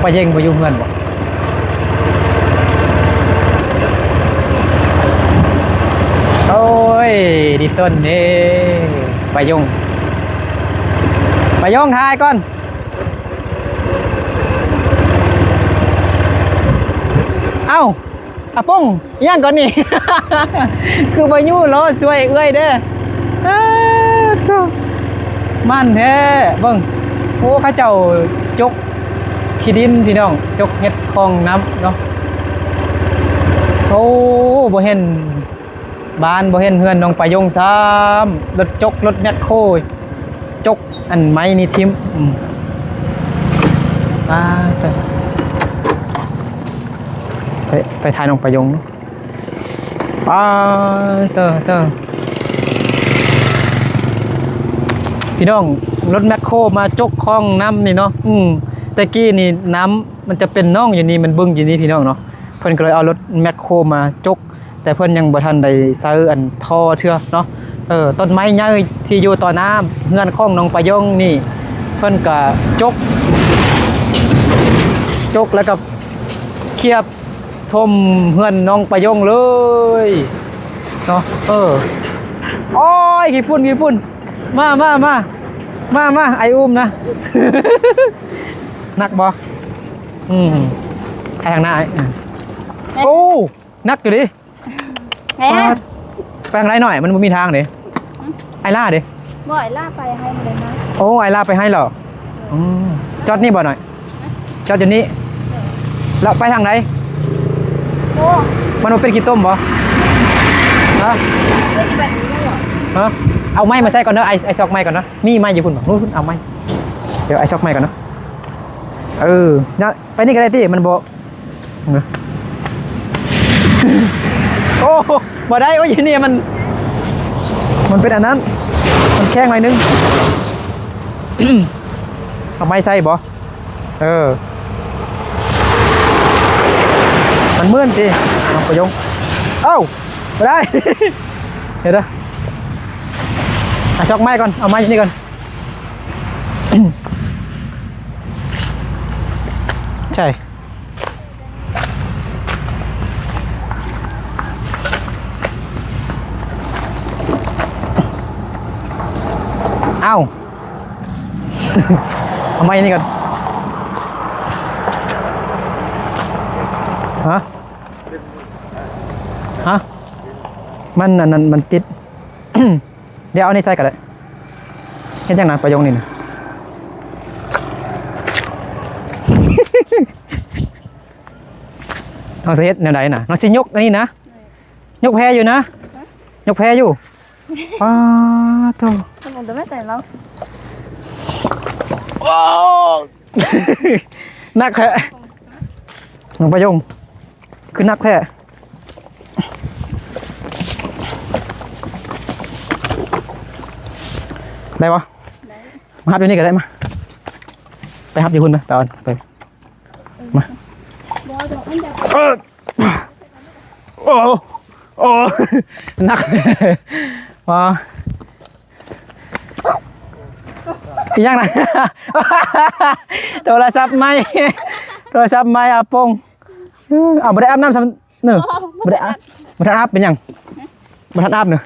ປາເຢັງບໍ່ຢູ່ເຮືອນບໍ່? ໂອ້ຍ ດີຕົ້ນເດ້ ປາຍົງ ປາຍົງ ຖ່າຍກ່ອນ. ເອົ້າ ອາປົງ ອີຫຍັງກ່ອນນີ້? ຄືບໍ່ຢູ່ລໍຊ່ວຍເອື້ອຍເດ້. ເອີ ໂທ້ ມັນແທ້ ເບິ່ງ ໂອ້ ເຂົາເຈົ້າຈົກຂີ້ດິນພີ່ນ້ອງ ຈົກເຮັດຄອງນ້ຳເນາະ. ໂອ້ ບໍ່ເຫັນບ້ານ ບໍ່ເຫັນເຮືອນນ້ອງປາຍົງຊ້ຳ ລົດຈົກ ລົດແມັກໂຄ ຈົກອັນໄມ້ນີ້ຖິ້ມ. ອືມ ປາດ ໄປ ໄປຖ່າຍນ້ອງປາຍົງ. ປາດ ເຕີ ເຕີ ພີ່ນ້ອງ ລົດແມັກໂຄມາຈົກຄອງນ້ຳນີ້ເນາະ. ອືມ ແຕ່ກີ້ນີ້ນ້ຳມັນຈະເປັນໜອງຢູ່ນີ້ ມັນບຶງຢູ່ນີ້ພີ່ນ້ອງເນາະ. ເພິ່ນກໍເລີຍເອົາລົດແມັກໂຄມາຈົກ ແຕ່ເພິ່ນຍັງບໍ່ທັນໄດ້ໃຊ້ອັນທໍ່ເທື່ອເນາະ. ເອີ ຕົ້ນໄມ້ໃຫຍ່ທີ່ຢູ່ຕໍ່ໜ້າເຮືອນຂອງນ້ອງປາຍົງນີ້ ເພິ່ນກະຈົກ ຈົກແລ້ວກໍຄຽບຖົມເຮືອນນ້ອງປາຍົງເລີຍເນາະ. ເອີ ໂອ້ຍ ຂີ້ຝຸ່ນ ຂີ້ຝຸ່ນ ມາ ມາ ມາ ມາ ມາ ອ້າຍອຸ້ມນະ. ໜັກບໍ່? ອືມ ໄປທາງໜ້າ ເອີ ໂອ້ ໜັກຢູ່ເດ. ແມ່ ປາດ ໄປທາງໃດໜ້ອຍ ມັນບໍ່ມີທາງເດ. ຫຶ? ອ້າຍລາເດ? ບໍ່ ອ້າຍລາໄປໄຮ່ໝົດເລີຍນະ. ໂອ້ ອ້າຍລາໄປໄຮ່ແລ້ວ. ເອີ ອືມ ຈອດນີ້ບໍ່ໜ້ອຍ? ຮະ? ຈອດຢູ່ນີ້. ເອີ ແລ້ວໄປທາງໃດ? ໂອ້ ມັນບໍ່ເປັນຂີ້ຕົມບໍ່? ຮະ? ເອີ ຊິໄປນີ້ບໍ່? ຮະ? ເອົາໄມ້ມາໃສ່ກ່ອນເດີ ອ້າຍ ອ້າຍຊອກໄມ້ກ່ອນເນາະ. ມີໄມ້ຢູ່ພຸ້ນບໍ່? ພຸ້ນ ເອົາໄມ້ ດຽວອ້າຍຊອກໄມ້ກ່ອນເນາະ. ເອີ ຍະ ໄປນີ້ກໍໄດ້ຕິ ມັນບໍ່ ໂອ້ ບໍ່ໄດ້. ໂອ້ຍ ຢູ່ນີ້ມັນ ມັນເປັນອັນນັ້ນ ມັນແຂງໜ້ອຍໜຶ່ງ. ເອົາໄມ້ໃສ່ບໍ່? ເອີ ມັນມື່ນຕິ ນ້ອງປະຍົງ. ເອົ້າ ບໍ່ໄດ້ ດຽວເດີ ຫາຊອກໄມ້ກ່ອນ ເອົາໄມ້ຢູ່ນີ້ກ່ອນ. ໃຊ່ ເອົ້າ ເອົາໄມ້ນີ້ກ່ອນ. ຮະ ຮະ ມັນ ອັນນັ້ນ ມັນຕິດ. ດຽວເອົານີ້ໃສ່ກໍໄດ້. ເຮັດຫຍັງນະ ປະໂຫຍກນີ້ນະ? ນ້ອງຊິເຮັດແນວໃດນະ? ນ້ອງຊິຍົກອັນນີ້ນະ? ຍົກແພຢູ່ນະ? ຍົກແພຢູ່. ປາໂທ້ ໂອ້ ໜັກແທ້ ນ້ອງປະໂຫຍກ. ຄືໜັກແທ້. ໄດ້ບໍ່? ໄດ້. ມາຮັບຢູ່ນີ້ກໍໄດ້ ມາ ໄປຮັບຢູ່ພຸ້ນ ໄປ ໄປເອົາ ໄປ ມາ. ເອີ ໂອ້ ໂອ້ ໜັກ ວ້າ. ອີຫຍັງນະ? ໂທລະສັບໃໝ່ ໂທລະສັບໃໝ່ອາປົງ. ເອີ ເອົາ ບໍ່ໄດ້ອາບນ້ຳຊ້ຳເນີ. ບໍ່ ບໍ່ໄດ້ອາບ ບໍ່ໄດ້ອາບ. ເປັນຫຍັງ? ຮະ? ບໍ່ທັນອາບເນີ.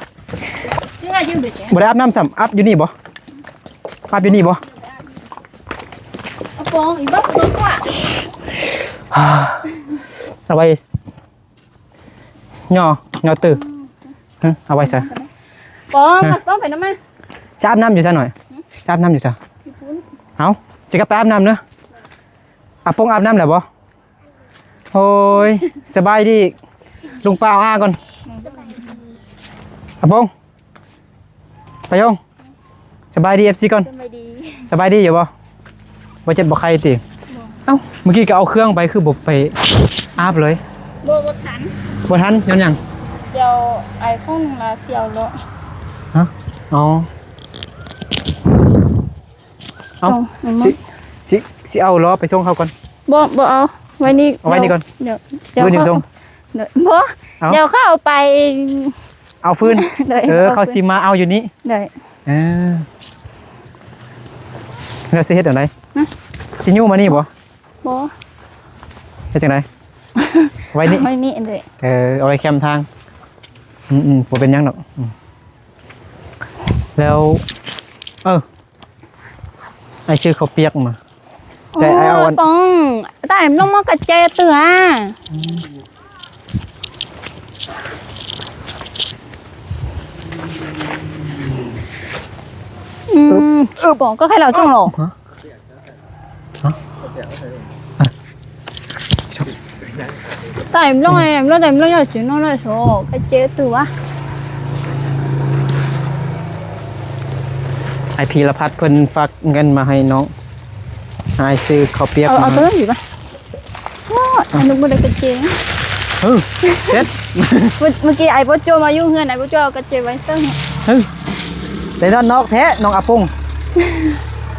ບໍ່ໄດ້ອາບນ້ຳຊ້ຳ. ອາບຢູ່ນີ້ບໍ່? ອາບຢູ່ນີ້ບໍ່? ອາປົງ ອີບໍ່ ບໍ່ກວ່າ ເອົາໄວ້ ຍໍ ຍໍຕື່. ອືມ ຮະ ເອົາໄວ້ໃສ? ປອງ ຮະ ມາຕ້ອງໄປນຳມາ. ຈະອາບນ້ຳຢູ່ໃສໜ້ອຍ? ຫືມ ຈະອາບນ້ຳຢູ່ໃສ? ຢູ່ພຸ້ນ. ເອົ້າ ຊິກັບໄປອາບນ້ຳເນີ. ອາປົງອາບນ້ຳແລ້ວບໍ່? ໂອ້ຍ ສະບາຍດີ ລຸງປ້າເອົາອາກ່ອນ. ອາປົງ ປະໂຫຍກ ສະບາຍດີ ເອັຟຊີ ກ່ອນ. ສະບາຍດີ ສະບາຍດີຢູ່ບໍ່? ບໍ່ເຈັບບໍ່ໄຂ້ຕິ? ບໍ່. ເອົ້າ ເມື່ອກີ້ກໍເອົາເຄື່ອງໄປ ຄືບໍ່ໄປອາບເລີຍ? ບໍ່ ບໍ່ທັນ. ບໍ່ທັນ ຍ້ອນຫຍັງ? ດຽວໄອ້ຂອງລາວຊິເອົາເລາະ. ຮະ? ອໍ ເອົາ ເອົາ ຊິ ຊິ ຊິເອົາລໍ້ໄປສົ່ງເຂົາກ່ອນ. ບໍ່ ບໍ່ເອົາ ໄວ້ນີ້ ເອົາໄວ້ນີ້ກ່ອນ. ດຽວ ດຽວ ດຽວ ດຽວ ດຽວ ບໍ່ ເອົາ ດຽວເຂົາເອົາໄປເອົາຟືນ. ໂດຍ ເອີ ເອົາຟືນ ເຂົາຊິມາເອົາຢູ່ນີ້. ໂດຍ ເອີ ແລ້ວຊິເຮັດແນວໃດ? ຫຶ? ຊິຍູ້ມານີ້ບໍ່? ບໍ່ ຮັດຈັ່ງໃດ? ໄວ້ນີ້ ໄວ້ນີ້ເດ້. ເອີ ເອົາໄວ້ແຄມທາງ. ອືມໆ ບໍ່ເປັນຫຍັງດອກ. ອືມ ແລ້ວ ເອີ ອ້າຍຊື້ເຂົ້າປຽກມາ ແຕ່ອ້າຍເອົາອັນ ປອງ ຕາຍ ມັນລົງມາກະເຈເທື່ອ. ອືມ ປອງ ກໍໃຫ້ລາວຈັ່ງຫຼອກ. ຮະ? ຮະ? ຕາຍ ມັນລົງ ມັນລົງ ມັນລົງ ຢ່າຈື່ນ້ອງໜ້ອຍໂຊ ກະເຈເທື່ອ. ອ້າຍພີລະພັດເພິ່ນຝາກເງິນມາໃຫ້ນ້ອງ ໃຫ້ອ້າຍຊື້ເຂົ້າປຽກ ເອົາ ມາ ເອົາເຕີມອີກປະ? ວ້າ ອະນຸບໍ່ໄດ້ກະເຈງ. ເອີ ເຈັດ ເມື່ອ ເມື່ອກີ້ອ້າຍໂປໂຈມາຢູ່ເຮືອນ ອ້າຍໂປໂຈເອົາກະເຈໄວ້ເຕີມ. ເອີ ໄດ້ນອນນອກແທ້ນ້ອງອາປົງ.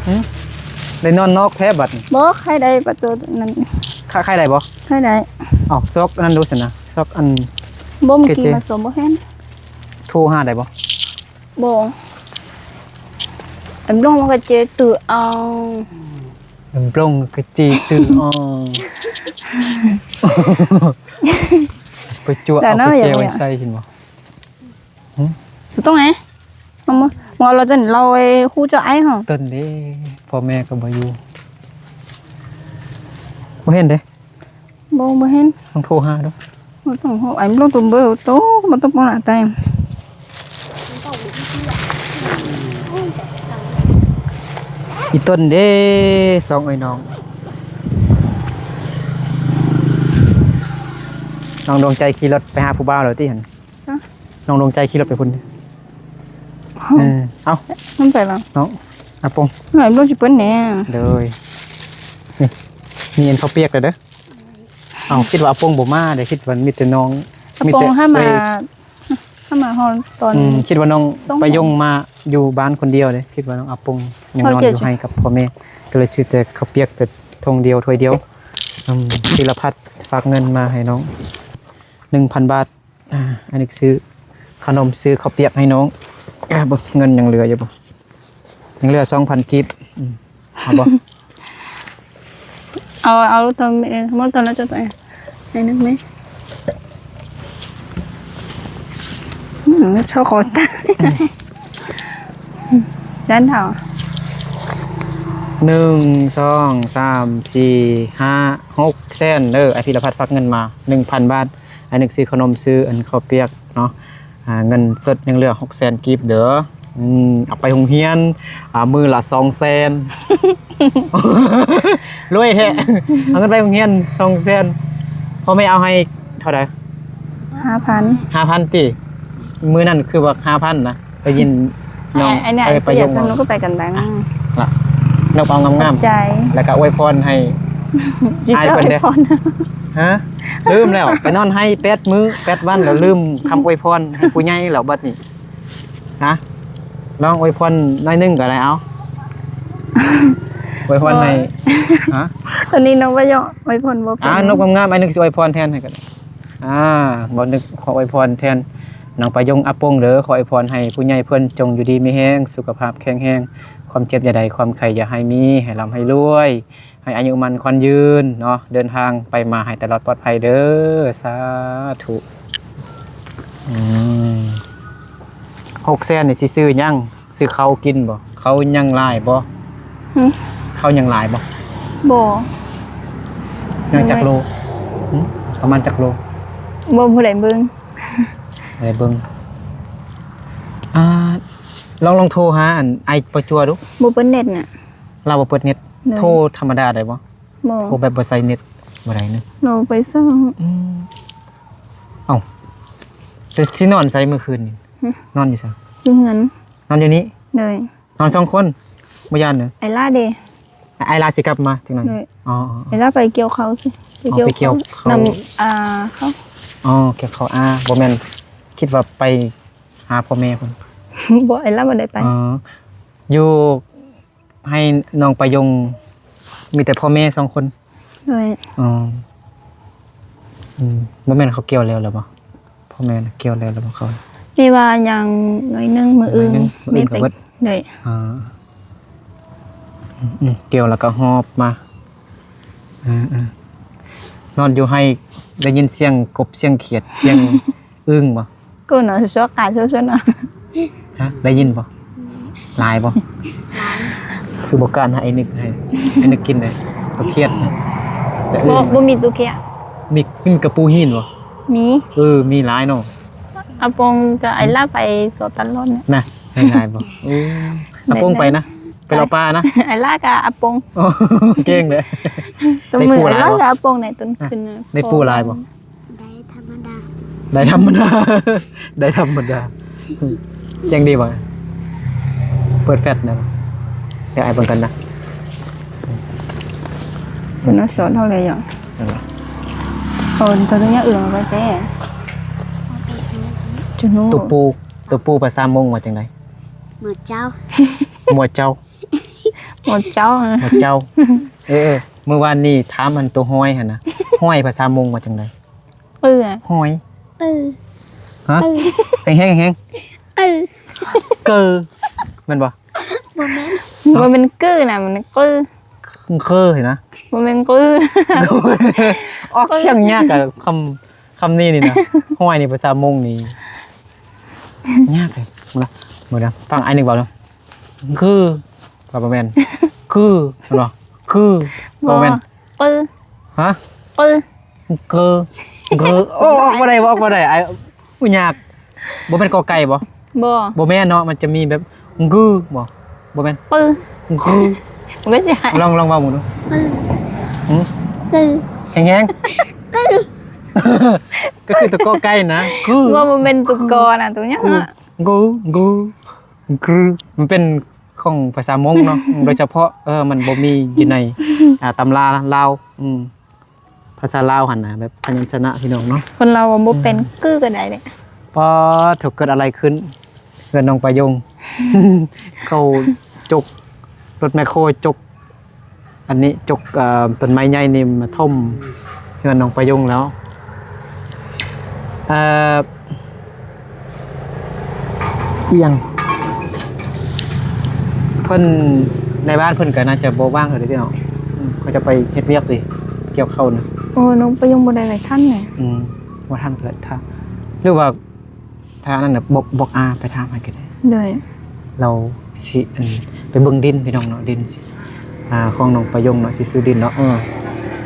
ຫື ໄດ້ນອນນອກແທ້ບັດນີ້. ບໍ່ ໃຄໄດ້ປະຕູນັ້ນ. ໃຄໄດ້ບໍ່? ໃຄໄດ້. ເອົາຊອກອັນນັ້ນດູຊັ້ນນະ ຊອກອັນ ບໍ່ ເມື່ອກີ້ມາສອມບໍ່ເຫັນ. ໂທຫາໄດ້ບໍ່? ບໍ່ ອັນລົງມັນກະເຈຕື່ເອົາ. ມັນລົງກະເຈຕື່ເອົາ. ໄປຈົວເອົາກະເຈໄວ້ໃສ່ຊິບໍ່? ຫື ສຸຕົງແອ ເອົາມາ ມາເອົາລາວຕົນ ລາວໄອ້ຮູ້ຈັກອ້າຍເຮົາ. ຕົນເດ້ ພໍ່ແມ່ກໍບໍ່ຢູ່ ບໍ່ເຫັນເດ້. ບໍ່ ບໍ່ເຫັນ. ຕ້ອງໂທຫາດູ. ບໍ່ຕ້ອງໂທ ໄອ້ມັນລົງຕົວເບີໂຕ ບໍ່ຕ້ອງປອງຫຼາຍແຕ້ມ. ອີຕົນເດ້ ສອງເອີຍນ້ອງ ນ້ອງດວງໃຈຂີ່ລົດໄປຫາຜູ້ບ່າວແລ້ວຕິຫັ້ນ? ຊະ ນ້ອງດວງໃຈຂີ່ລົດໄປພຸ້ນ. ເອີ ເອົ້າ ມັນໃສລະ ນ້ອງອາປົງ? ນ້ອງອາປົງຊິເປີດແດ່. ໂດຍ ນີ້ ມີອັນເຂົ້າປຽກແລ້ວເດີ. ເອົ້າ ຄິດວ່າອາປົງບໍ່ມາເດ້ ຄິດວ່າມີແຕ່ນ້ອງ ອາປົງ ມີແຕ່ ຫາມາ ເອີຍ ຫາມາຮອດຕອນ ອືມ ຄິດວ່ານ້ອງ ສອງໂມງ ປາຍົງມາຢູ່ບ້ານຄົນດຽວເດ້ ຄິດວ່ານ້ອງອາປົງຍັງນອນຢູ່ໄຮ່ກັບພໍ່ແມ່ ກໍເລີຍຊື້ແຕ່ເຂົ້າປຽກແຕ່ຖົງດຽວຖ້ວຍດຽວ. ອືມ ທີລະພັດຝາກເງິນມາໃຫ້ນ້ອງ ໜຶ່ງພັນບາດ. ອ່າ ອັນນີ້ຊື້ຂະໜົມ ຊື້ເຂົ້າປຽກໃຫ້ນ້ອງ. ອ່າ ເບິ່ງເງິນຍັງເຫຼືອຢູ່ບໍ່? ຍັງເຫຼືອສອງພັນກີບ. ອືມ ເອົາບໍ່? ເອົາ ເອົາຕອນ ເອີ ໝົດຕອນແລ້ວຈະໄປໃຫ້ໜຶ່ງແມ່. ອືມ ຊອກຂໍຕາຍ ຢ້ານເຖົ້າ. ໜຶ່ງ ສອງ ສາມ ສີ່ ຫ້າ ຫົກແສນເດີ. ອ້າຍພີລະພັດຝາກເງິນມາ ໜຶ່ງພັນບາດ. ອັນນີ້ຊື້ຂະໜົມ ຊື້ອັນເຂົ້າປຽກເນາະ. ອ່າ ເງິນສົດຍັງເຫຼືອຫົກແສນກີບເດີ. ອືມ ເອົາໄປໂຮງຮຽນ ອ່າ ມື້ລະສອງແສນ. ລວຍແທ້ ເອົາເງິນໄປໂຮງຮຽນສອງແສນ. ພໍ່ແມ່ເອົາໃຫ້ເທົ່າໃດ? ຫ້າພັນ. ຫ້າພັນຕິ? ມື້ນັ້ນຄືວ່າຫ້າພັນນະ. ໄປຍິນນ້ອງ ໄອ້ ໄອ້ ໄປ ໄປຍົງ ສະໜຸກກໍໄປກັນໄດ້ນະ ລະ ນົບເອົາງາມໆ ຂອບໃຈ ແລ້ວກໍອວຍພອນໃຫ້ອ້າຍເພິ່ນເດ້. ຮະ? ລືມແລ້ວ ໄປນອນໄຮ່ແປດມື້ແປດວັນ ແລ້ວລືມຄຳອວຍພອນໃຫ້ຜູ້ໃຫຍ່ແລ້ວບັດນີ້. ຮະ? ລອງອວຍພອນໜ້ອຍໜຶ່ງກໍໄດ້ ເອົາ ອວຍພອນໃຫ້. ຮະ? ຕອນນີ້ນ້ອງບໍ່ຢາກອວຍພອນບໍ່ເປັນ. ອ່າ ນົບງາມໆ ອ້າຍນຶກຊິອວຍພອນແທນໃຫ້ກໍໄດ້. ອ່າ ບໍ່ນຶກຂໍອວຍພອນແທນນ້ອງປາຍົງອາປົງເດີ. ຂໍອວຍພອນໃຫ້ຜູ້ໃຫຍ່ເພິ່ນຈົ່ງຢູ່ດີມີແຮງ ສຸຂະພາບແຂງແຮງ ຄວາມເຈັບຢ່າໄດ້ ຄວາມໄຂ້ຢ່າໃຫ້ມີ ໃຫ້ລ່ຳໃຫ້ລວຍ ໃຫ້ອາຍຸໝັ້ນຂວັນຍືນເນາະ ເດີນທາງໄປມາໃຫ້ຕະຫຼອດປອດໄພເດີ. ສາທຸ. ອືມ ຫົກແສນນີ້ຊິຊື້ຫຍັງ? ຊື້ເຂົ້າກິນບໍ່? ເຂົ້າຍັງຫຼາຍບໍ່? ຫຶ? ເຂົ້າຍັງຫຼາຍບໍ່? ບໍ່. ຍັງຈັກໂລ? ຫຶ? ປະມານຈັກໂລ? ບໍ່ ບໍ່ໄດ້ເບິ່ງ ບໍ່ໄດ້ເບິ່ງ. ອ່າ ລອງ ລອງໂທຫາອັນອ້າຍປະຈົວດູ. ບໍ່ເປີດເນັດນະ. ລາວບໍ່ເປີດເນັດ. ໂດຍ. ໂທທຳມະດາໄດ້ບໍ່? ບໍ່. ໂທແບບບໍ່ໃຊ້ເນັດບໍ່ໄດ້ເນາະ. ລາວໄປເຊົາ. ອືມ ເອົ້າ ແລ້ວຊິນອນໃສມື້ຄືນນີ້? ຫຶ? ນອນຢູ່ໃສ? ຢູ່ເຮືອນ. ນອນຢູ່ນີ້? ໂດຍ. ນອນສອງຄົນ ບໍ່ຢ້ານເດີ? ໄອລາເດ? ໄອລາຊິກັບມາຈັກໜ່ອຍ. ໂດຍ. ອໍ ອໍ ອໍ ໄອລາໄປກ່ຽວເຂົ້າຊິ ໄປກ່ຽວເຂົ້າ ໄປກ່ຽວເຂົ້ານຳ ອ່າ ເຂົາ. ອໍ ກ່ຽວເຂົ້າ. ອ່າ ບໍ່ແມ່ນ ຄິດວ່າໄປຫາພໍ່ແມ່ເພິ່ນ. ບໍ່ ໄອລາບໍ່ໄດ້ໄປ. ອໍ ຢູ່ໃຫ້ນ້ອງປາຍົງມີແຕ່ພໍ່ແມ່ສອງຄົນ? ໂດຍ. ອໍ ອືມ ບໍ່ແມ່ນເຂົາກ່ຽວແລ້ວແລ້ວບໍ່? ພໍ່ແມ່ກ່ຽວແລ້ວແລ້ວບໍ່ເຂົາ? ແມ່ວ່າຍັງໜ້ອຍໜຶ່ງ ມື້ອື່ນ ໜ້ອຍໜຶ່ງ ມື້ອື່ນກໍເບິດ. ໂດຍ. ອ່າ ອືມ ກ່ຽວແລ້ວກໍຫອບມາ. ເອີ ເອີ. ນອນຢູ່ໄຮ່ ໄດ້ຍິນສຽງກົບ ສຽງຂຽດ ສຽງອຶ່ງບໍ່? ກໍນອນຊອກກາຊອກຊອກນອນ. ຮະ ໄດ້ຍິນບໍ່? ຫຼາຍບໍ່? ຄືບໍ່ການໃຫ້ໄອ້ນຶກ ໃຫ້ໄອ້ນຶກກິນເລີຍ ຕົວຂຽດນະ. ບໍ່ ບໍ່ມີຕົວຂຽດ. ມີ ມີກະປູຫີນບໍ່? ມີ. ເອີ ມີຫຼາຍເນາະ. ອາປົງກັບໄອ້ຫຼ້າໄປສອນຕະຫຼອດນະ. ນະ ໃຫ້ຫຼາຍບໍ່? ໂອ້ ອາປົງໄປນະ ໄປເລາະປ່ານະ. ໄອ້ຫຼ້າກັບອາປົງ. ໂອ້ ເກັ່ງເດ້. ຕອນມື້ໄອ້ຫຼ້າກັບອາປົງໃນຕອນຄືນນະ. ໄດ້ປູຫຼາຍບໍ່? ໄດ້ທຳມະດາ ໄດ້ທຳມະດາ ໄດ້ທຳມະດາ. ແຈ້ງດີບໍ່? ເປີດແຟລດໄດ້ບໍ່? ດຽວອ້າຍເບິ່ງກ່ອນນະ. ເພິ່ນເອົາສອນເຮົາເລີຍຫຍັງ? ເອົາຕົວນີ້ອື່ນໄປແຕ່ ຈຸນູ ຕົວປູ ຕົວປູພາສາມົ້ງວ່າຈັ່ງໃດ? ໝົດເຈົ້າ ໝົດເຈົ້າ ໝົດເຈົ້າ ໝົດເຈົ້າ. ເອີ ມື້ວານນີ້ຖາມອັນຕົວຫອຍຫັ້ນນະ ຫອຍພາສາມົ້ງວ່າຈັ່ງໃດ? ເປື ຫອຍ ປື ຮະ ແຮງໆ ແຮງໆ ເກີ ເກີ ແມ່ນບໍ່? ບໍ່ແມ່ນ ບໍ່ແມ່ນກືນະ ມັນກື ເກີຫັ້ນນະ ບໍ່ແມ່ນກື. ອອກສຽງຍາກອະ ຄຳ ຄຳນີ້ນີ້ນະ ຫອຍນີ້ພາສາມົ້ງນີ້ຍາກເລີຍ. ເບິ່ງນະ ຟັງອ້າຍນຶກເວົ້າເດີ ຄື ວ່າບໍ່ແມ່ນ ຄື ແມ່ນບໍ່? ຄື ບໍ່ແມ່ນ ປຶ ຮະ ປຶ ເກີ ເກີ ໂອ້ ອອກບໍ່ໄດ້ ອອກບໍ່ໄດ້ ອ້າຍ ໂອ້ ຍາກ. ບໍ່ແມ່ນ ກ ໄກ່ ບໍ່? ບໍ່ ບໍ່ແມ່ນເນາະ ມັນຈະມີແບບ ງື ບໍ່? ບໍ່ແມ່ນ ປຶ ງື ມັນກໍຊິ ລອງ ລອງເວົ້າເບິ່ງດູ ປຶ ຫື ກຶ ແຮງໆ ກຶ ກໍຄືຕົວ ກ ໄກ່ ນະ ກຶ ບໍ່ ບໍ່ແມ່ນຕົວ ກ ນະ ຕົວຫຍັງ ກຶ ນະ ງື ງື ກຶ ມັນເປັນຂອງພາສາມົ້ງເນາະ ໂດຍສະເພາະ ເອີ ມັນບໍ່ມີຢູ່ໃນ ອ່າ ຕຳລາລາວ ອືມ ພາສາລາວຫັ້ນນະ ແບບພະຍັນຊະນະ ພີ່ນ້ອງເນາະ ຄົນລາວວ່າບໍ່ເປັນ ອືມ ກືກໍໄດ້ເດ້. ປາດໂທ້ ເກີດອະໄລຂຶ້ນເຮືອນນ້ອງປາຍົງ ເຂົາຈົກ ລົດແມັກໂຄຈົກ ອັນນີ້ຈົກ ເອີ ຕົ້ນໄມ້ໃຫຍ່ນີ້ມາຖົ່ມເຮືອນນ້ອງປາຍົງແລ້ວ ເອີ ອີ່ຫຍັງ ເພິ່ນ ໃນບ້ານເພິ່ນກໍໜ້າຈະບໍ່ວ່າງເທົ່າໃດເນາະ ອືມ ເຂົາຈະໄປເຮັດວຽກຕິ ກ່ຽວເຂົ້ານະ. ໂອ້ ນ້ອງປາຍົງບໍ່ໄດ້ໄຫຼທັນນະ ອືມ ບໍ່ທັນກໍໄດ້ຖ້າ ຫຼືວ່າ ຖ້າອັນນັ້ນນະ ບອກ ບອກອາໄປຖາມໃຫ້ກໍໄດ້ ໂດຍ ລາວຊິ ອັນ ໄປເບິ່ງດິນພີ່ນ້ອງເນາະ ດິນ ອ່າ ຂອງນ້ອງປາຍົງເນາະ ຊິຊື້ດິນເນາະ ເອີ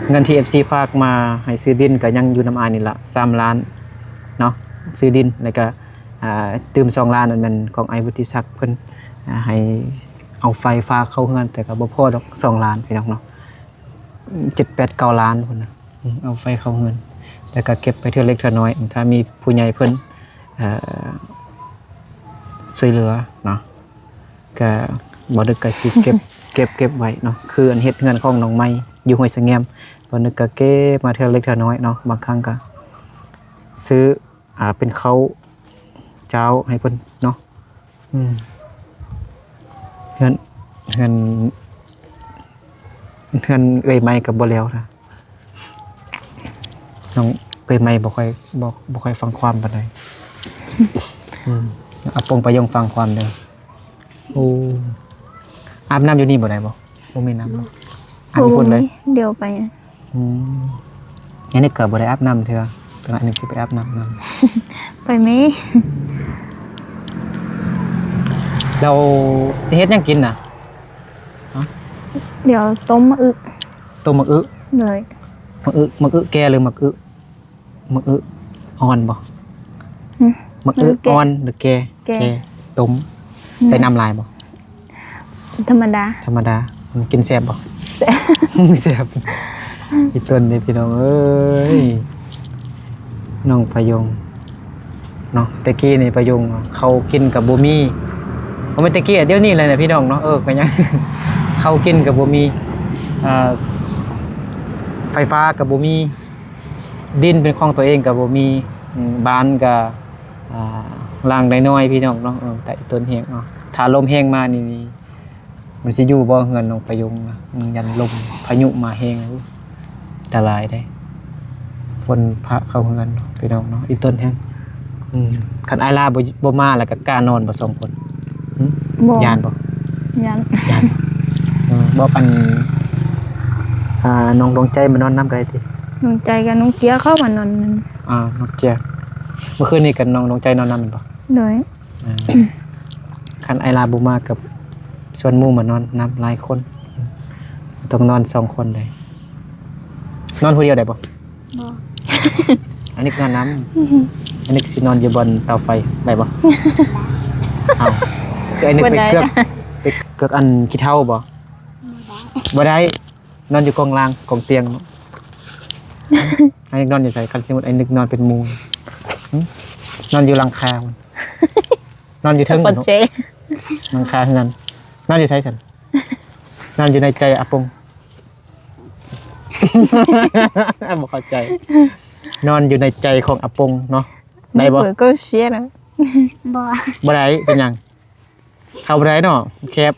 ເງິນທີ່ເອັຟຊີຝາກມາໃຫ້ຊື້ດິນກໍຍັງຢູ່ນຳອ້າຍນີ້ລະ ສາມລ້ານເນາະ ຊື້ດິນ ແລ້ວກໍ ອ່າ ຕື່ມສອງລ້ານນັ້ນແມ່ນຂອງອ້າຍວຸດຕິສັກເພິ່ນ ອ່າ ໃຫ້ເອົາໄຟຟ້າເຂົ້າເຮືອນ ແຕ່ກໍບໍ່ພໍດອກສອງລ້ານພີ່ນ້ອງເນາະ ເຈັດ ແປດ ເກົ້າລ້ານພຸ້ນນະ ອືມ ເອົາໄຟເຂົ້າເຮືອນ ແລ້ວກໍເກັບໄປເທື່ອເລັກເທື່ອນ້ອຍ ຖ້າມີຜູ້ໃຫຍ່ເພິ່ນ ເອີ ຊ່ວຍເຫຼືອເນາະ ກະບໍ່ດຶກກະຊິເກັບ ເກັບ ເກັບໄວ້ເນາະ ຄືອັນເຮັດເຮືອນຂອງນ້ອງໃໝ່ຢູ່ຫ້ວຍສະແງມ ບໍ່ນຶກກະເກັບມາເທື່ອເລັກເທື່ອນ້ອຍເນາະ ບາງຄັ້ງກະຊື້ ອ່າ ເປັນເຂົ້າເຈົ້າໃຫ້ເພິ່ນເນາະ ອືມ ເຮືອນ ເຮືອນ ເຮືອນເອື້ອຍໃໝ່ກໍບໍ່ແລ້ວນະ ນ້ອງເອື້ອຍໃໝ່ບໍ່ຄ່ອຍ ບໍ່ ບໍ່ຄ່ອຍຟັງຄວາມປານໃດ ອືມ ອາປົງປາຍົງຟັງຄວາມເດີ. ໂອ້ ອາບນ້ຳຢູ່ນີ້ບໍ່ໄດ້ບໍ່? ບໍ່ມີນ້ຳບໍ່? ອາບຢູ່ພຸ້ນເລີຍ ດຽວໄປ ອືມ ອັນນີ້ກໍບໍ່ໄດ້ອາບນ້ຳເທື່ອ ຕອນນີ້ຊິໄປອາບນ້ຳນຳ ໄປແມ້ ແລ້ວຊິເຮັດຫຍັງກິນນະ? ດຽວຕົ້ມໝາກອຶ ຕົ້ມໝາກອຶ ໂດຍ ໝາກອຶ ໝາກອຶແກ່ ຫຼື ໝາກອຶ ໝາກອຶອ່ອນບໍ່? ຫຶ ໝາກອຶ ໝາກອຶແກ່ ອ່ອນ ຫຼື ແກ່? ແກ່ ແກ່ ຕົ້ມ ອືມ ໃສ່ນ້ຳຫຼາຍບໍ່? ທຳມະດາ ທຳມະດາ ມັນກິນແຊບບໍ່? ແຊບ ແຊບ ອີ່ຕົນນີ້ພີ່ນ້ອງເອີຍ ນ້ອງປາຍົງເນາະ ແຕ່ກີ້ນີ້ປາຍົງເຂົ້າກິນກໍບໍ່ມີ ບໍ່ແມ່ນແຕ່ກີ້ ດຽວນີ້ແຫຼະນະພີ່ນ້ອງເນາະ ເອີ ກໍຍັງ ເຂົ້າກິນກໍບໍ່ມີ ເອີ ໄຟຟ້າກໍບໍ່ມີ ດິນເປັນຂອງຕົວເອງກໍບໍ່ມີ ອືມ ບ້ານກໍ ອ່າ ຫຼັງນ້ອຍໆ ພີ່ນ້ອງເນາະ ເອີ ແຕ່ອີ່ຕົນແຮງເນາະ ຖ້າລົມແຮງມານີ້ ມັນຊິຢູ່ບໍ່ເຮືອນນ້ອງປາຍົງນະ ອືມ ຢ້ານລົມພາຍຸມາແຮງ ອັນຕະລາຍເດ້ ຝົນພະເຂົ້າເຮືອນເນາະ ພີ່ນ້ອງເນາະ ອີ່ຕົນແຮງ ອືມ ຄັນອ້າຍລາບໍ່ ບໍ່ມາແລ້ວກໍກ້ານອນບໍ່ສອງຄົນ? ຫຶ ບໍ່ ຢ້ານບໍ່? ຢ້ານ ຢ້ານ ເອີ ບອກອັນ ອ່າ ນ້ອງດວງໃຈມານອນນຳກໍໄດ້ຕິ ນ້ອງໃຈກັບນ້ອງເກຍເຂົ້າມານອນນຳ. ອ່າ ນ້ອງເກຍ ເມື່ອຄືນນີ້ກັບນ້ອງ ນ້ອງໃຈນອນນຳແມ່ນບໍ່? ໂດຍ. ອ່າ ຄັນອ້າຍລາບໍ່ມາກໍຊວນໝູ່ມານອນນຳຫຼາຍຄົນ ຕ້ອງນອນສອງຄົນເດ້. ນອນຜູ້ດຽວໄດ້ບໍ່? ບໍ່. ອັນນີ້ນອນນຳ. ອັນນີ້ຊິນອນຢູ່ບ່ອນເຕົາໄຟໄດ້ບໍ່? ເອົ້າ ຄືອັນນີ້ໄປເກືອກ ໄປເກືອກອັນຂີ້ເຖົ້າບໍ່? ບໍ່ໄດ້. ນອນຢູ່ກອງລ່າງ ກອງຕຽງເນາະ. ໃຫ້ນອນຢູ່ໃສ? ຄັນສົມມຸດໃຫ້ນອນເປັນໝູ່ ຫຶ? ນອນຢູ່ຫຼັງຄາພຸ້ນ. ນອນຢູ່ເທິງ ນອນຢູ່ເທິງເນາະ ຫຼັງຄາເຮືອນ. ນອນຢູ່ໃສຊັ້ນ? ນອນຢູ່ໃນໃຈອາປົງ. ບໍ່ເຂົ້າໃຈ. ນອນຢູ່ໃນໃຈຂອງອາປົງເນາະ ໄດ້ບໍ່? ບໍ່. ບໍ່ໄດ້. ເປັນຫຍັງ? ເຂົ້າບໍ່ໄດ້ເນາະ ແຄບ.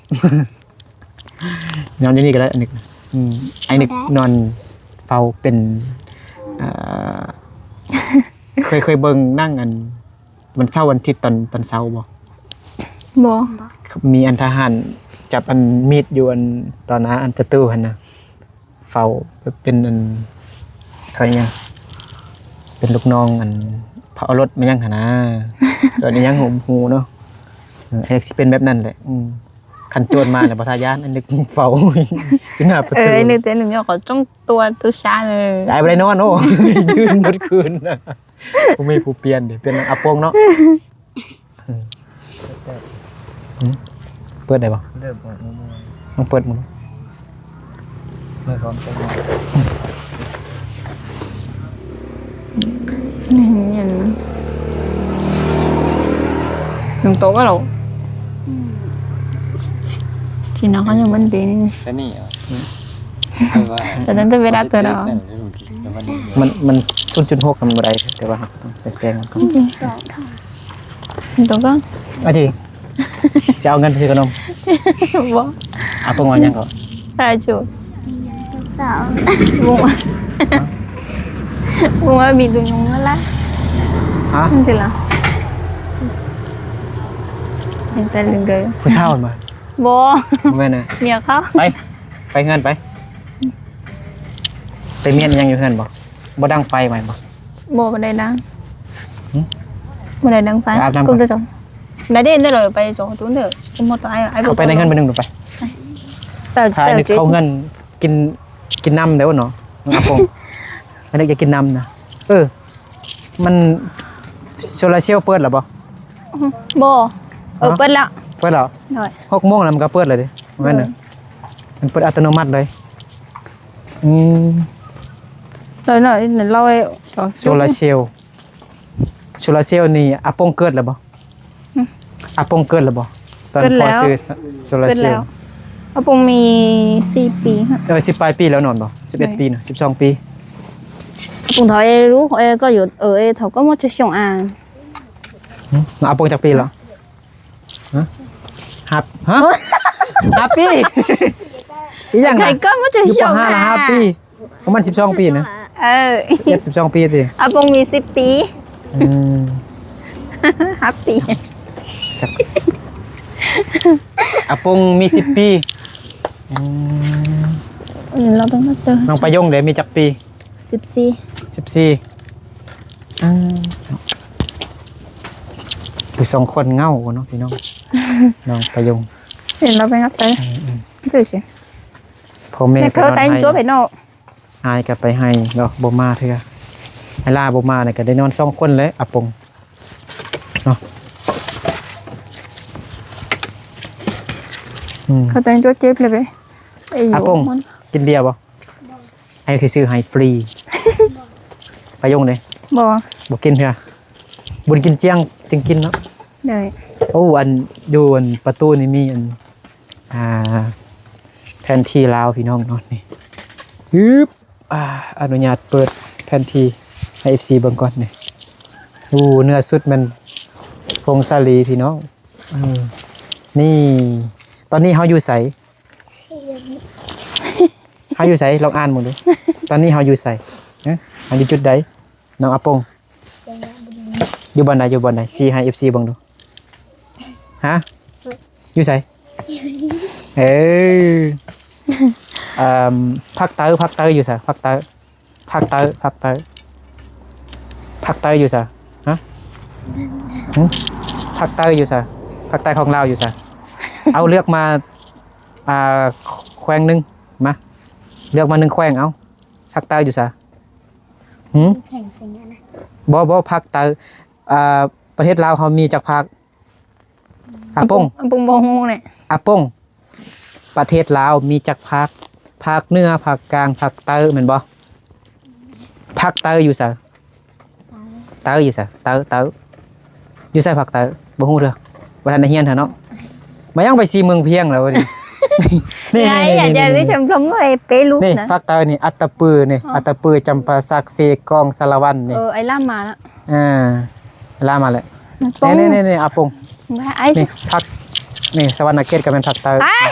ນອນຢູ່ນີ້ກໍໄດ້ ອັນນີ້. ອືມ ໄອ້ນຶກ ບໍ່ໄດ້ ນອນເຝົ້າເປັນ ເອີ ເຄີຍ ເຄີຍເບິ່ງໜັງອັນ ວັນເສົາວັນອາທິດຕອນ ຕອນເຊົ້າບໍ່? ບໍ່. ມີອັນທະຫານຈັບອັນມີດຢູ່ອັນຕໍ່ໜ້າອັນປະຕູຫັ້ນນະ. ເຝົ້າເປັນອັນ ເຂົາເອີ້ນຫຍັງ ເປັນລູກນ້ອງອັນ ເຂົາເອົາລົດມາຫຍັງຫັ້ນນາ. ເອີ້ນອີ່ຫຍັງ ຫູ ຫູເນາະ. ເອີ ໄອ້ນຶກຊິເປັນແບບນັ້ນແຫຼະ. ອືມ ຄັນໂຈນມາແລ້ວບໍ່ທ່າຢ້ານ ໄອ້ນຶກເຝົ້າຢູ່ໜ້າປະຕູ. ເອີ ໄອ້ນຶກ ແຕ່ໜຶ່ງເຮົາກໍຈົ່ງຕົວະຕູຊາເລີຍ ອ້າຍບໍ່ໄດ້ນອນ. ໂອ້ ຢືນໝົດຄືນ ບໍ່ມີຜູ້ປ່ຽນເດ້ ປ່ຽນອາປົງເນາະ. ເປີດໄດ້ບໍ່? ເລີ່ມອອກມົວໆ ລອງເປີດເບິ່ງ. ເມື່ອກ່ອນເປັນ ນີ້ເຫັນ ໜຶ່ງໂຕະກໍແລ້ວ. ອືມ ຊິນັ່ງເຂົາຍັງມັນເດນີ້ ແຕ່ນີ້ ແຕ່ຕັ້ງແຕ່ເວລາເຕີນອອກ ມັນ ມັນສູນຈຸດຫົກ ມັນບໍ່ໄດ້ ແຕ່ວ່າເຮົາກໍຕ້ອງແປງມັນກ່ອນ. ໂຕກໍ ອາຈິ ຊິເອົາເງິນໄປຊື້ຂະໜົມ? ບໍ່. ອາປົງວ່າຫຍັງເກາະ? ອາຈຸ ບໍ່ ບໍ່ວ່າມີດຸນຍົງນັ້ນລະ. ຮະ? ນັ້ນຊິລະ ເປັນແຕ່ເລື່ອງເດີ ຜູ້ສາວຫັ້ນບໍ່? ບໍ່ ບໍ່ແມ່ນນະ ເມຍເຂົາ. ໄປ ໄປເຮືອນໄປ. ໄປມ້ຽນຫຍັງຢູ່ເຮືອນບໍ່? ບໍ່ດັງໄຟໄວ້ບໍ່? ບໍ່ ບໍ່ໄດ້ດັງ. ຫຶ? ບໍ່ໄດ້ດັງໄຟ. ໄປອາບນ້ຳກ່ອນ. ໄດ້ເດ້ ໄດ້ເລີຍ ໄປສອງປະຕູເດີ. ເຂົ້າໄປໃນເຮືອນໄປໜຶ່ງດູໄປ. ແຕ່ ຖ້າອັນນີ້ເຂົ້າເຮືອນກິນ ກິນນ້ຳແລ້ວເນາະ ອາປົງ. ອັນນີ້ຢາກກິນນ້ຳນະ. ເອີ ມັນໂຊລາເຊວເປີດແລ້ວບໍ່? ບໍ່. ເອີ ຮະ? ເປີດແລ້ວ ເປີດແລ້ວ. ໂດຍ. ຫົກໂມງແລ້ວມັນກໍເປີດແລ້ວເດ້ ແມ່ນນະ. ໂດຍ. ມັນເປີດອັດຕະໂນມັດເລີຍ. ອືມ ໂດຍ ໂດຍ. ໂຊລາເຊວ ໂຊລາເຊວນີ້ອາປົງເກີດແລ້ວບໍ່? ຫຶ? ອາປົງເກີດແລ້ວບໍ່? ຕອນພໍ່ຊື້ໂຊລາເຊວ ອາປົງມີສີ່ປີ. ເອີ ສິບປາຍປີແລ້ວນອນບໍ່? ສິບເອັດປີນະ ສິບສອງປີ. ອາປົງເຖົ້າເອ ລູກເອກໍຢູ່ ເອີ ເຖົ້າກໍໝົດຈະຊ່ວງອາ. ຫຶ? ອາປົງຈັກປີແລ້ວ? ຮະ? ຫ້າ ຮະ? ຫ້າປີ? ອີຫຍັງນະ? ກໍໝົດຈະຊ່ວງອາ ຢູ່ ປ.ຫ້າ ລະ ຫ້າປີ. ປະມານສິບສອງປີນະ. ເອີ ສິບເອັດ ສິບສອງປີຕິ. ອາປົງມີສິບປີ. ອືມ ຫ້າປີ ຈັກ ອາປົງມີສິບປີ. ອືມ ອືມ ເຮົາເປັນມາເຕີ ນ້ອງປາຍົງເດ ມີຈັກປີ? ສິບສີ່ ສິບສີ່. ອືມ ຢູ່ສອງຄົນເຫງົາເນາະພີ່ນ້ອງ. ນ້ອງປາຍົງ ເຫັນເຮົາໄປຮັບໄປ. ອືມໆ ຄືຊິ ພໍ່ແມ່ໄປນອນໄຮ່ ອາຍກໍໄປໄຮ່ເນາະ ບໍ່ມາເທື່ອ. ໄອ້ຫຼ້າບໍ່ມານີ້ກໍໄດ້ນອນສອງຄົນແຫຼະ ອາປົງເນາະ. ອືມ ເຂົາແຕ່ງຕົວເຈັບເລີຍເວີຍ. ອາປົງ ກິນເບຍບໍ່? ໄອ້ຄືຊື້ໃຫ້ຟຣີ. ປາຍົງເດ້? ບໍ່ ບໍ່ກິນເທື່ອ. ບຸນກິນຈຽງຈຶ່ງກິນເນາະ. ໂດຍ. ໂອ້ ອັນ ຢູ່ອັນປະຕູນີ້ມີອັນ ອ່າ ແຜນທີ່ລາວພີ່ນ້ອງເນາະ ນີ້. ອືບ ອ່າ ອະນຸຍາດເປີດແຜນທີ່ໃຫ້ເອັຟຊີເບິ່ງກ່ອນນີ້. ໂອ້ ເໜືອສຸດແມ່ນຜົ້ງສາລີພີ່ນ້ອງ. ເອີ ນີ້ ຕອນນີ້ເຮົາຢູ່ໃສ? ເຮົາຢູ່ໃສ? ລອງອ່ານເບິ່ງດູ. ຕອນນີ້ເຮົາຢູ່ໃສ? ຮະ? ເຮົາຢູ່ຈຸດໃດ? ນ້ອງອາປົງ ຢູ່ບ່ອນໃດ? ຢູ່ບ່ອນໃດ? ຊີ້ໃຫ້ເອັຟຊີເບິ່ງດູ. ຮະ? ຢູ່ໃສ? ເອີ ເອີ່ມ ພາກໃຕ້ ພາກໃຕ້ຢູ່ໃສ? ພາກໃຕ້. ພ ພາກໃຕ້ ພາກໃຕ້ ພາກໃຕ້ຢູ່ໃສ? ຮະ? ຫຶ? ພາກໃຕ້ຢູ່ໃສ? ພາກໃຕ້ຂອງລາວຢູ່ໃສ? ເອົາ ເລືອກມາ ອ່າ ແຂວງໜຶ່ງ ມາ ເລືອກມາໜຶ່ງແຂວງ ເອົາ ພາກໃຕ້ຢູ່ໃສ? ຫຶ? ແຂວງໄຊຍະນະ. ບໍ່ ບໍ່ ພາກໃຕ້ ອ່າ ປະເທດລາວເຮົາມີຈັກພາກ? ອາປົງ ອາປົງ ອາປົງບໍ່ຮູ້ແຫຼະ. ອາປົງ ປະເທດລາວມີຈັກພາກ? ພາກເໜືອ ພາກກາງ ພາກໃຕ້ ແມ່ນບໍ່? ພາກໃຕ້ຢູ່ໃສ? ໃຕ້ຢູ່ໃສ? ໃຕ້ ໃຕ້ ຢູ່ໃສພາກໃຕ້? ບໍ່ຮູ້ເທື່ອ ບໍ່ທັນໄດ້ຮຽນເທື່ອເນາະ. ມາຍັງໄປຊີເມືອງພຽງແລ້ວນີ້. ນີ້ ນີ້ ນີ້ ນີ້ ນີ້ ນີ້ ນີ້ ນີ້ ນີ້ ພາກໃຕ້ນີ້ ອັດຕະປືນີ້ ອໍ ອັດຕະປື ຈຳປາສັກ ເຊກອງ ສາລະວັນນີ້. ເອີ ໄອ້ລາມມາລະ. ອ່າ ລາມມາແລ້ວ. ອາປົງ ນີ້ ນີ້ ນີ້ ອາປົງ ໄອ້ ນີ້ພາກ ນີ້ສະຫວັນນະເຂດກໍແມ່ນພາກໃຕ້. ໄອ້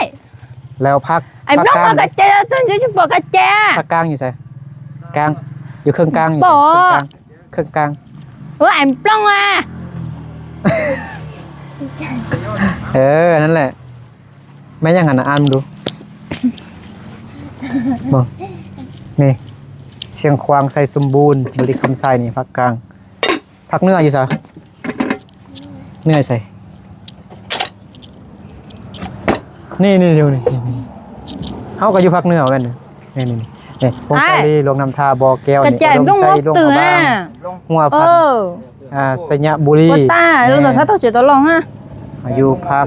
ແລ້ວພາກ ໄອ້ ພາກກາງ ພາກກາງຢູ່ໃສ? ກາງ ຢູ່ເຄິ່ງກາງ ຢູ່ເຄິ່ງກາງ ເຄິ່ງກາງ. ເອີ ໄອ້ປອງວ່າ ເອີ ນັ້ນແຫຼະ. ແມ່ນຫຍັງຫັ້ນນະ? ອ່ານເບິ່ງດູ ເບິ່ງ ນີ້ ຊຽງຂວາງ ໄຊສົມບູນ ບໍລິຄຳໄຊ ນີ້ພາກກາງ. ພາກເໜືອຢູ່ໃສ? ເໜືອໃສ? ນີ້ ນີ້ຢູ່ນີ້. ເຮົາກໍຢູ່ພາກເໜືອແມ່ນ. ນີ້ ນີ້ ນີ້ ຜົ້ງສາລີ ຫຼວງນ້ຳທາ ບໍ່ແກ້ວ ນີ້ ອຸດົມໄຊ ຫຼວງພະບາງ ຫົວພັນ ເອີ ອ່າ ໄຊຍະບູລີ. ບໍ່ຕາຍ ເອີ ເອີ ເອີ ເອີ ຢູ່ພາກ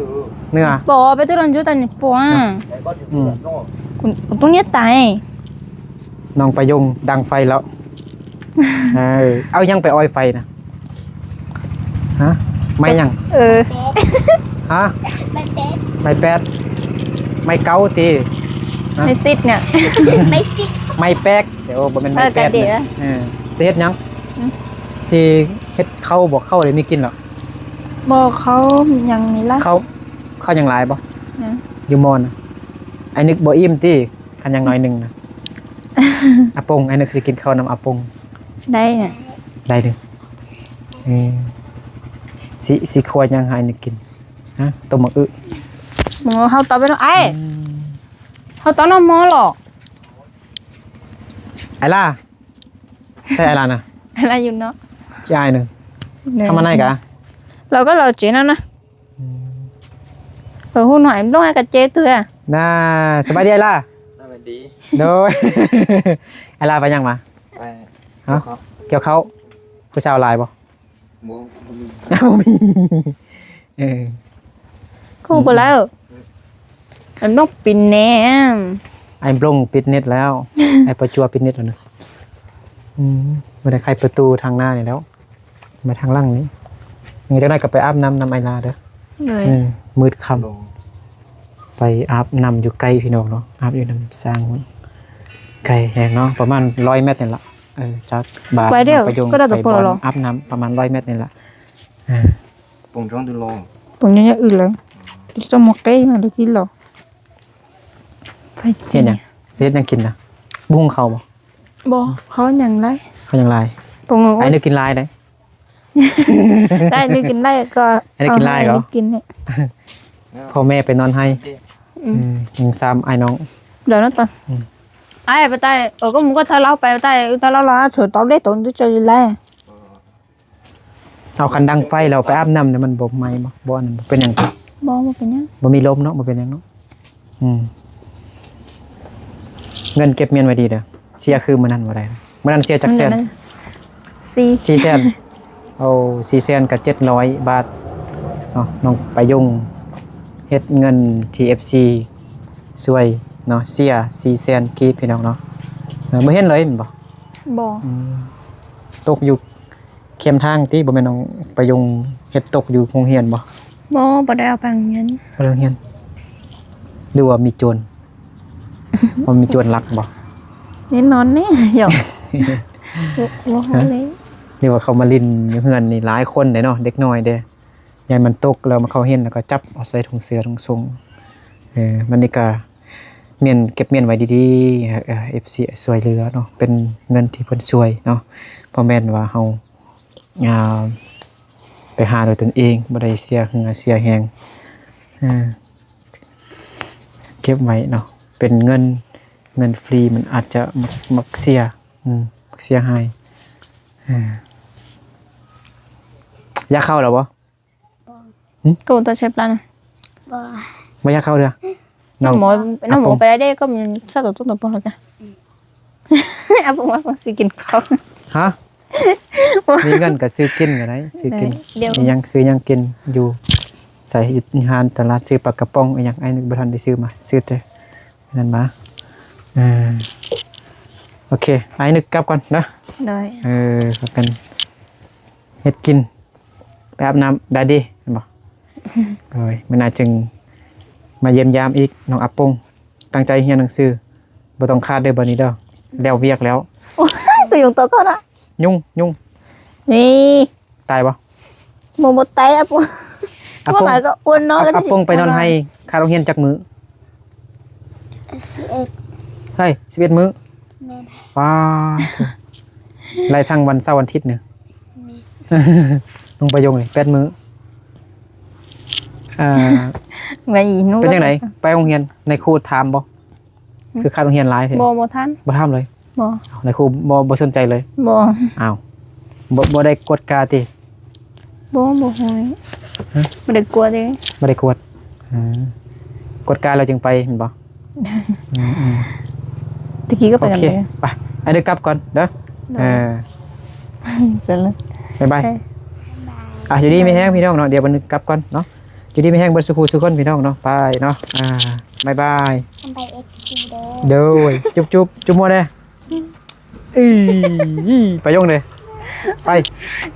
ເໜືອ. ບໍ່ ໄປເທື່ອລະຈຸດອັນນີ້ປົວ. ອືມ ຄົນ ຄົນຕົງເຫຍດຕາຍ. ນ້ອງປະຍົງດັງໄຟແລ້ວ. ເອີ ເອົາຫຍັງໄປອອຍໄຟນະ? ຮະ? ໄມ້ຫຍັງ? ເອີ ຮະ? ໄມ້ແປດ ໄມ້ແປດ ໄມ້ເກົ່າຕິ? ຮະ? ໄມ້ຊິດເນຍ ໄມ້ຊິດ ໄມ້ແປກ. ໂອ້ ບໍ່ແມ່ນໄມ້ແປດ. ເອີ ຊິເຮັດຫຍັງ? ຫຶ? ຊິເຮັດເຂົ້າບໍ່? ເຂົ້າໄດ້ມີກິນແລ້ວ? ບໍ່ ເຂົ້າຍັງມີຫຼາຍ. ເຂົ້າ ເຂົ້າຍັງຫຼາຍບໍ່? ຍັງ. ຢູ່ມອນນະ ອ້າຍນຶກບໍ່ອີ່ມຕິ? ຄັນຢ່າງໜ້ອຍໜຶ່ງນະ. ອາປົງ ອ້າຍນຶກຊິກິນເຂົ້ານຳອາປົງ. ໄດ້ນະ ໄດ້ເດີ້. ເອີ ຊິ ຊິຄົວຫຍັງໃຫ້ອ້າຍນຶກກິນ? ຮະ? ຕົ້ມໝາກອຶ. ໝໍ ເຮົາຕອບໄປເນາະອ້າຍ. ອືມ ເຮົາຕອບນຳໝໍເລາະ. ອ້າຍລາ ໃຊ່ອ້າຍລານະ? ອ້າຍລາຢູ່ເນາະ ຊິອ້າຍໜຶ່ງ. ທຳມາໄນກະ ລາວກໍລາວເຈນນະ. ອືມ ເອີ ຫູໜ້ອຍ ບໍ່ໃຫ້ກັບເຈເທື່ອ. ນາ ສະບາຍດີອ້າຍລາ. ສະບາຍດີ. ໂດຍ ອ້າຍລາໄປຫຍັງມາ? ໄປ ຮະ? ກ່ຽວເຂົ້າ. ກ່ຽວເຂົ້າ. ຜູ້ສາວຫຼາຍບໍ່? ບໍ່ ບໍ່ມີ ບໍ່ມີ. ເອີ ຮູ້ບໍ່ແລ້ວ. ອືມ ອັນນົກປິ່ນແນມ ອ້າຍບລົງປິດເນັດແລ້ວ. ອ້າຍປະຈົວປິດເນັດແລ້ວນະ. ອືມ ບໍ່ໄດ້ໄຂປະຕູທາງໜ້ານີ້ແລ້ວ. ມາທາງຫຼັງນີ້ ຈັ່ງໃດກໍໄປອາບນ້ຳນຳອ້າຍລາເດີ້. ໂດຍ ເອີ ມືດຄ່ຳ ໄປອາບນ້ຳຢູ່ໃກ້ພີ່ນ້ອງເນາະ ອາບຢູ່ນ້ຳສ້າງ ໄກແຮງເນາະ ປະມານຮ້ອຍແມັດນີ້ລະ. ເອີ ຈາກບ້ານ ໄປເດີ້ ໄປຢູ່ ກໍໄດ້ ໄປບ່ອນອາບນ້ຳປະມານຮ້ອຍແມັດນີ້ລະ. ເອີ Pông trong từ lò. Pông nhớ nhớ ừ lắm. Đi trong một cái mà được chín lò. ເຮັດຫຍັງ? ຊິເຮັດຫຍັງກິນນະ? ບຸ້ງເຂົ້າບໍ່? ບໍ່ ເຂົາຍັງຫຼາຍ ເຂົາຍັງຫຼາຍ. ປອງ ອ້າຍນຶກກິນຫຼາຍເດ້. ໄດ້ ນຶກກິນຫຼາຍກໍ ອ້າຍນຶກກິນຫຼາຍກໍ ເອົາໃຫ້ອ້າຍນຶກກິນນີ້. ພໍ່ແມ່ໄປນອນໄຮ່. ອືມ ອືມ ຍັງຊ້ຳອ້າຍນ້ອງ. ດຽວນະຕອນ ອືມ ອ້າຍໄປໃຕ້ ເອີ ກໍມັນກໍຖ້າລາວໄປໃຕ້ ຖ້າລາວ ລາວສວຍຕອບເດ້ ຕອນທີ່ເຈົ້າຢູ່ແລ. ເອົາຄັນດັງໄຟແລ້ວໄປອາບນ້ຳນີ້ ມັນບໍ່ໄໝ້ບໍ່? ບໍ່ ອັນນັ້ນບໍ່ເປັນຫຍັງຕິ? ບໍ່ ບໍ່ເປັນຫຍັງ ບໍ່ມີລົມເນາະ ບໍ່ເປັນຫຍັງເນາະ. ອືມ ເງິນເກັບມ້ຽນໄວ້ດີເດີ້ ເສຍຄືມື້ນັ້ນບໍ່ໄດ້. ມື້ນັ້ນເສຍຈັກແສນ? ສີ່ ສີ່ແສນ. ໂອ້ ສີ່ແສນກັບເຈັດຮ້ອຍບາດເນາະ. ນ້ອງປະຍົງເຮັດເງິນທີ່ເອັຟຊີຊ່ວຍເນາະ ເສຍສີ່ແສນກີບ ພີ່ນ້ອງເນາະ. ເອີ ບໍ່ເຫັນເລີຍແມ່ນບໍ່? ບໍ່. ອືມ ຕົກຢູ່ ແຄມທາງຕິ? ບໍ່ແມ່ນນ້ອງປະຍົງເຮັດຕົກຢູ່ໂຮງຮຽນບໍ່? ບໍ່ ບໍ່ໄດ້ເອົາໄປໂຮງຮຽນ. ບໍ່ໄດ້ໂຮງຮຽນ ຫຼືວ່າມີໂຈນ? ວ່າມີໂຈນລັກບໍ່? ແນ່ນອນແນ່ ຫຍອກ ບໍ່ ບໍ່ຮູ້ເລີຍ. ຫຼືວ່າເຂົາມາຫຼິ້ນຢູ່ເຮືອນນີ້ຫຼາຍຄົນເດ້ເນາະ ເດັກນ້ອຍເດ້ ຢ້ານມັນຕົກແລ້ວມາເຂົ້າຮຽນ ແລ້ວກໍຈັບເອົາໃສ່ຖົງເສື້ອຖົງສົ້ງ. ເອີ ມັນນີ້ກໍ ມ້ຽນ ເກັບມ້ຽນໄວ້ດີໆ ເອີ ເອັຟຊີຊ່ວຍເຫຼືອເນາະ ເປັນເງິນທີ່ເພິ່ນຊ່ວຍເນາະ ບໍ່ແມ່ນວ່າເຮົາ ອ່າ ໄປຫາດ້ວຍຕົນເອງ ບໍ່ໄດ້ເສຍເຫື່ອເສຍແຮງ. ເອີ ເກັບໄວ້ເນາະ ເປັນເງິນ ເງິນຟຣີມັນອາດຈະມັກ ມັກເສຍ. ອືມ ເສຍຫາຍ. ເອີ ຢາກເຂົ້າແລ້ວບໍ່? ບໍ່. ຫຶ? ໂຕຕົວໃສ່ປານະ? ບໍ່. ບໍ່ຢາກເຂົ້າເທື່ອ? ນ້ອງ ນ້ອງໝໍ ອາປົງ ໄປໄດ້ເດ້ ກໍມີສັດຕົວຕົວປອນລະກະ ອືມ ອາປົງວ່າຊິກິນເຂົ້າ. ຮະ? ບໍ່ ມີເງິນກໍຊື້ກິນກໍໄດ້ ຊື້ກິນ ເອີ ດຽວ ອີຫຍັງ ຊື້ຫຍັງກິນຢູ່ໃສ ຢູ່ຮ້ານຕະຫຼາດ ຊື້ປາກະປ໋ອງອີຫຍັງ ອ້າຍນຶກບໍ່ທັນໄດ້ຊື້ມາ ຊື້ແຕ່ນັ້ນມາ. ເອີ ໂອເຄ ອ້າຍນຶກກັບກ່ອນເດີ. ໂດຍ. ເອີ ພັກກັນເຮັດກິນ ໄປອາບນ້ຳໄດ້ເດ ແມ່ນບໍ່? ໂດຍ. ມື້ໜ້າຈຶ່ງມາຢ້ຽມຢາມອີກ ນ້ອງອາປົງ. ຕັ້ງໃຈຮຽນໜັງສື ບໍ່ຕ້ອງຂາດເດີບັດນີ້ເດີ ແລ້ວວຽກແລ້ວ. ໂອ້ຍ ຕົວຍຸງຕົວກ່ອນນະ ຍຸງ ຍຸງ ນີ້ ຕາຍບໍ່? ບໍ່ ບໍ່ຕາຍອາປົງ. ອາປົງ ວ່າຫຼາຍກໍອ້ວນເນາະ ອາ ອາປົງໄປນອນໄຮ່ ຂາດໂຮງຮຽນຈັກມື້? ສິບເອັດ. ເຮີ້ຍ ສິບເອັດມື້. ແມ່ນ. ປາໂທ້ ໄລ່ທັງວັນເສົາວັນທິດນີ້. ແມ່ນ. ນ້ອງປະຍົງນີ້ ແປດມື້. ອ່າ ໄວ້ໜູ ເປັນຈັ່ງໃດ ໄປໂຮງຮຽນ ນາຍຄູຖາມບໍ່? ຫຶ? ຄືຂາດໂຮງຮຽນຫຼາຍແທ້? ບໍ່ ບໍ່ຖາມ. ບໍ່ຖາມເລີຍ? ບໍ່. ເອົ້າ ນາຍຄູບໍ່ ບໍ່ສົນໃຈເລີຍ? ບໍ່. ອ້າວ ບໍ່ ບໍ່ໄດ້ກວດກາຕິ? ບໍ່ ບໍ່ຮູ້. ຮະ? ບໍ່ໄດ້ກວດເດ້. ບໍ່ໄດ້ກວດ. ອືມ ກວດກາແລ້ວຈຶ່ງໄປແມ່ນບໍ່? ອືມໆ ຕະກີ້ກໍໄປນຳເດ້. ໂອເຄ ໄປ ອ້າຍເດີກັບກ່ອນເດີ. ໂດຍ. ເອີ ຊັ້ນລະ ບາຍບາຍ. ໂອເຄ ອ່ະ ຢູ່ດີມີແຮງພີ່ນ້ອງເນາະ ດຽວບັດນີ້ກັບກ່ອນເນາະ. ຢູ່ດີມີແຮງເບິດສູ່ຜູ້ສູ່ຄົນພີ່ນ້ອງເນາະ ໄປເນາະ. ອ່າ ບາຍບາຍ ບາຍບາຍ ເອັຟຊີ ເດີ. ໂດຍ ຈຸບໆ ຈຸບໝົດເດ້. ອີ ໄປຍົງເດ້ ໄປ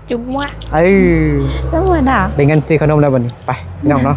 ຈຸບໝົດ. ເອີ ທຳມະດາ ໄດ້ເງິນຊື້ຂະໜົມແລ້ວບັດນີ້ ໄປພີ່ນ້ອງເນາະ.